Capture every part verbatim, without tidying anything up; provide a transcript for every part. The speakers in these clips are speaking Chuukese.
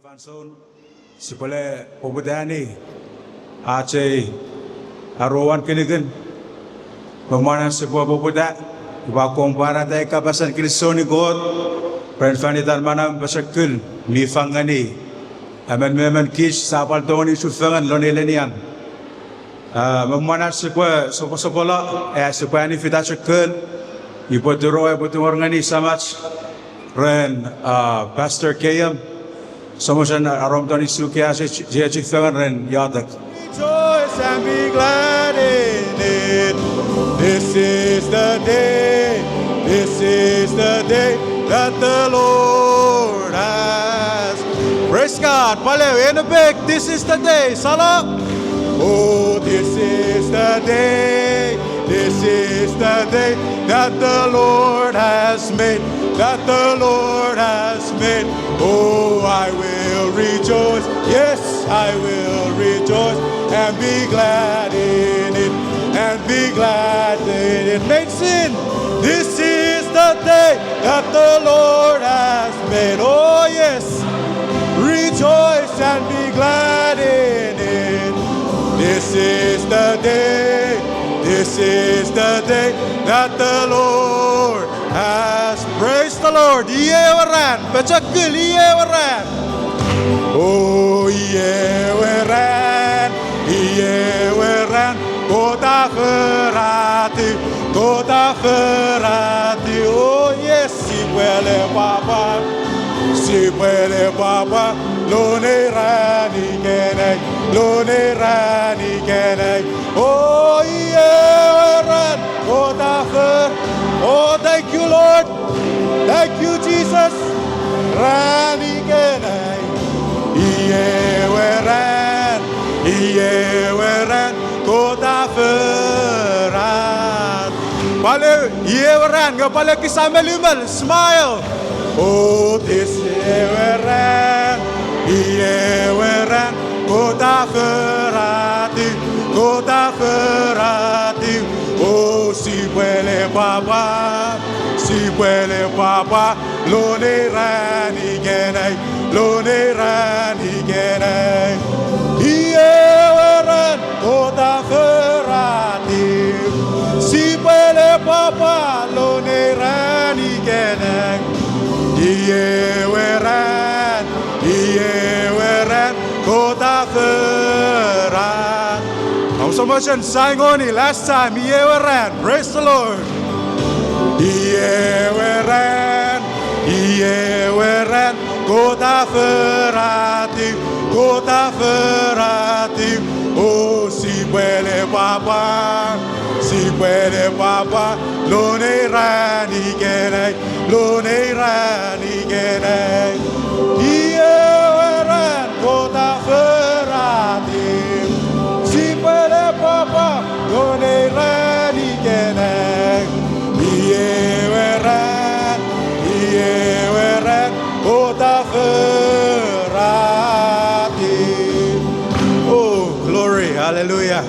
Fansoun sipwe le poputani ach ei aruan kinikin. Me mwan an sipwe poputa, upwe akkom pwarata ei kapasen kinisou ngeni Kot ren fan itan manau pochokul mi fang ngeni emon me emon kich sa pwal tongeni chufengen lon ei lenian. A, me mwan ach sipwe soposopono, a, sipwe ani fita chok kon, upwe turo, upwe tungor ngeni samach ren, a, Pastor K M. Somosen arom toni suki ach, ach, ach fengen ren iotek. Rejoice and be glad in it. This is the day, this is the day that the Lord has. Praise God. Pwal ew, en epek, this is the day. Sala. Oh, this is the day, this is the day that the Lord has made, that the Lord has made. Oh, I will rejoice, yes, I will rejoice and be glad in it, and be glad in it. Mensin, this is the day that the Lord has made. Oh, yes, rejoice and be glad in it. This is the day, this is the day that the Lord has. Praise the Lord. Iei ewe ran, pochokul, iei ewe ran. O, iei ewe ran, iei ewe ran, Kot a foratiw, Kot a foratiw. O, yes, sipwe le pwapwa, sipwe le pwapwa lon ei ran ikenai, lon ei ran ikenai. O, iei ewe ran, Kot a for-, oh, thank you, Lord. Thank you, Jesus. Ran ikenai, iei ewe ran, iei ewe ran, Kot a foratiw. Pwal ew, iei ewe ran, nge pwal ekis a melimel, smile. O, this ewe ran, iei ewe ran, Kot a foratiw, Kot a foratiw. O, sipwe le pwapwa, sipwe le pwapwa lon ei ran ikenai, lon ei ran ikenai. Iei ewe ran, Kot a foratiw. Sipwe le pwapwa lon ei ran ikenai. Iei ewe ran, iei ewe ran, Kot a foratiw. Om somosen saingoni last time, iei ewe ran. Praise the Lord. Iei ewe ran, iei ewe ran, Kot a foratiw, Kot a foratiw. O, sipwe le pwapwa, sipwe le pwapwa lon ei ran ikenai, lon ei ran ikenai. Iei ewe ran, Kot a foratiw. Sipwe le pwapwa lon ei ran ikenai. Iei ewe ran, iei ewe ran, Kot a foratiw. Oh, glory, hallelujah.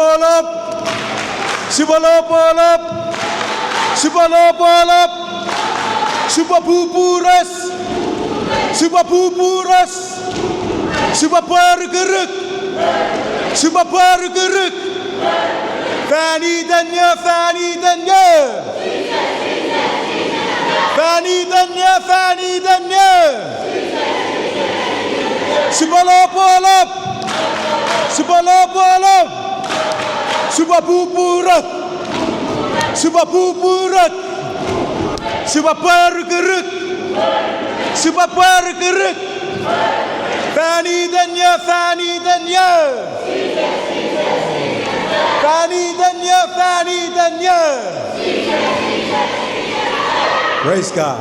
Olop. Sipwe lopolop. Sipwe lopolop. Sipwe pupures. Sipwe pupures. Sipwe pwarukuruk. Sipwe pwarukuruk. Fan iten ie, fan iten ie. Fan iten ie, fan iten ie. Sipwe lopolop. Sipwe lopolop. Sipwe pupurok. Sipwe pupurok. Sipwe pwarukuruk. Sipwe pwarukuruk. Fan iten ie, fan iten ie. Fan iten ie, fan iten ie. Praise God.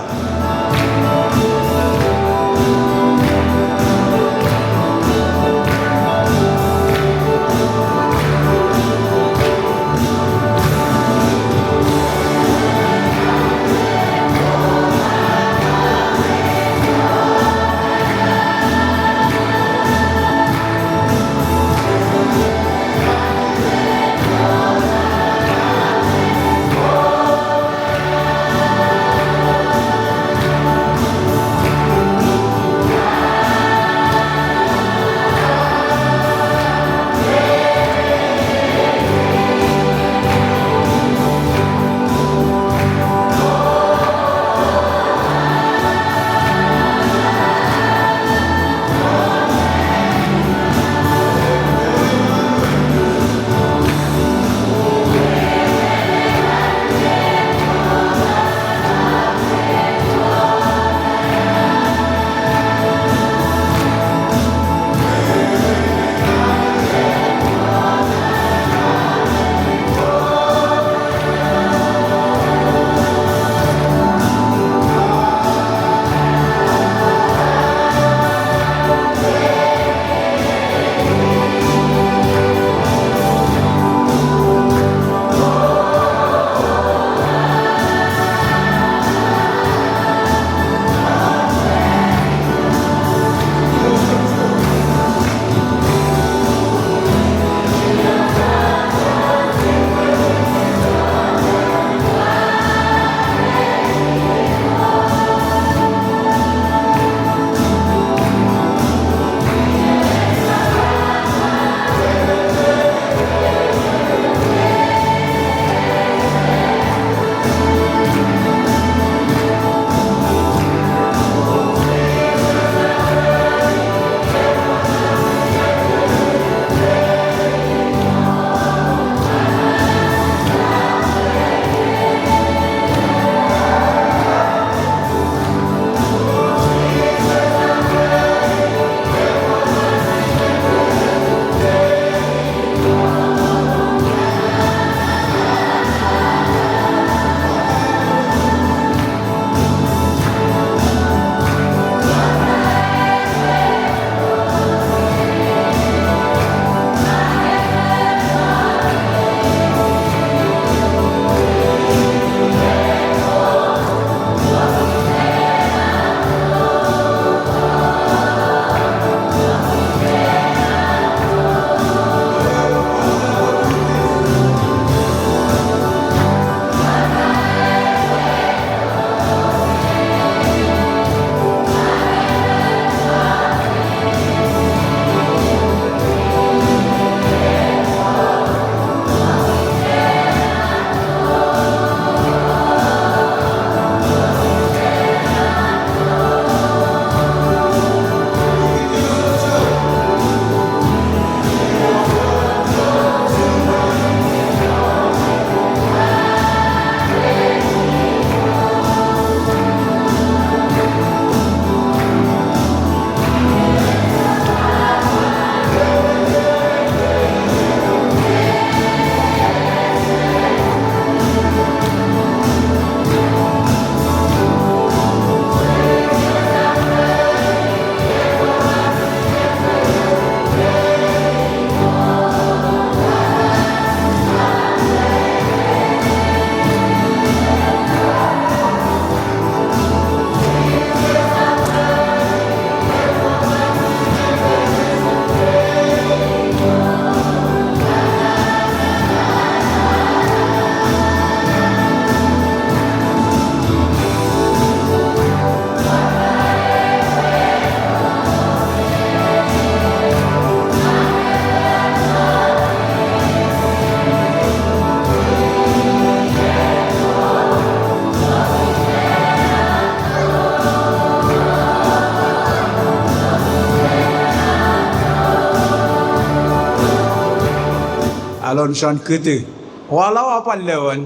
alon chon kiti. Wala a pwal lewen.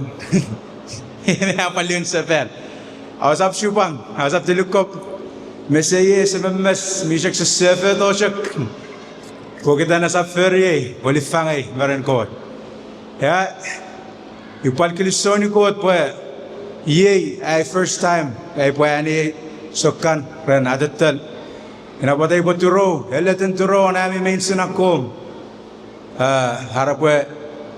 A pwal lewen sefal. Ausap chupwang, ausap tilukop. Mesei ese memmes, mi chok sefetochok. Pokiten esap fori ei, pwe lifangei me ren Kot. Ia, upwal kilisou ngeni Kot pwe iei ai first time ai upwe aneani sokkan ren atettel. Ina pwata upwe turou, eleten turou won ami meinisin akkom. A, are pwe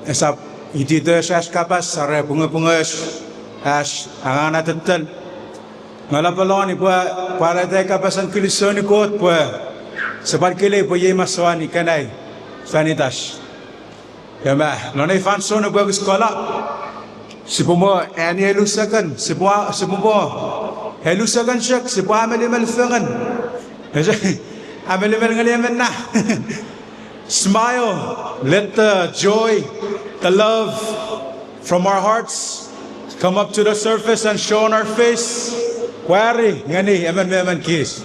esap ititoch ach kapas, are pungopungoch ach angangen atettel. Nge lapalon upwe pwarata kapasen kilisou ngeni Kot pwe sipwe pwal kele pwe iei masouan ikenai fan itach. Ema, non ei fansoun epwe ekis kola. Sipwe mo ani elu second, sipwe, sipwe mo elu second chok, sipwe amelimel fengen. Amelimel ngeni emon na. Smile. Let the joy, the love from our hearts come up to the surface and show on our face. Pwari ngeni emon me emon kich.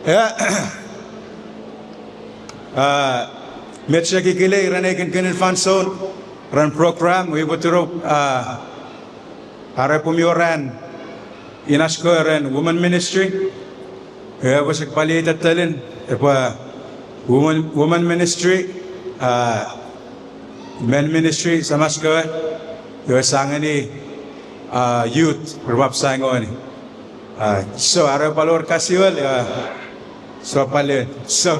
Ia. A, met chok ikei ren ei kinikinin fansoun, ren program, upwe turou, a, are pwe mi wor an inach kewe ren women ministry, epwe chok pwal iei tettelin, epwe women, women ministry, a, men ministry, samach kewe, ewe sa ngeni, a, youth, repwap sa ngeni. A, so, are pwal wor kasiwel, a, so pwal, so.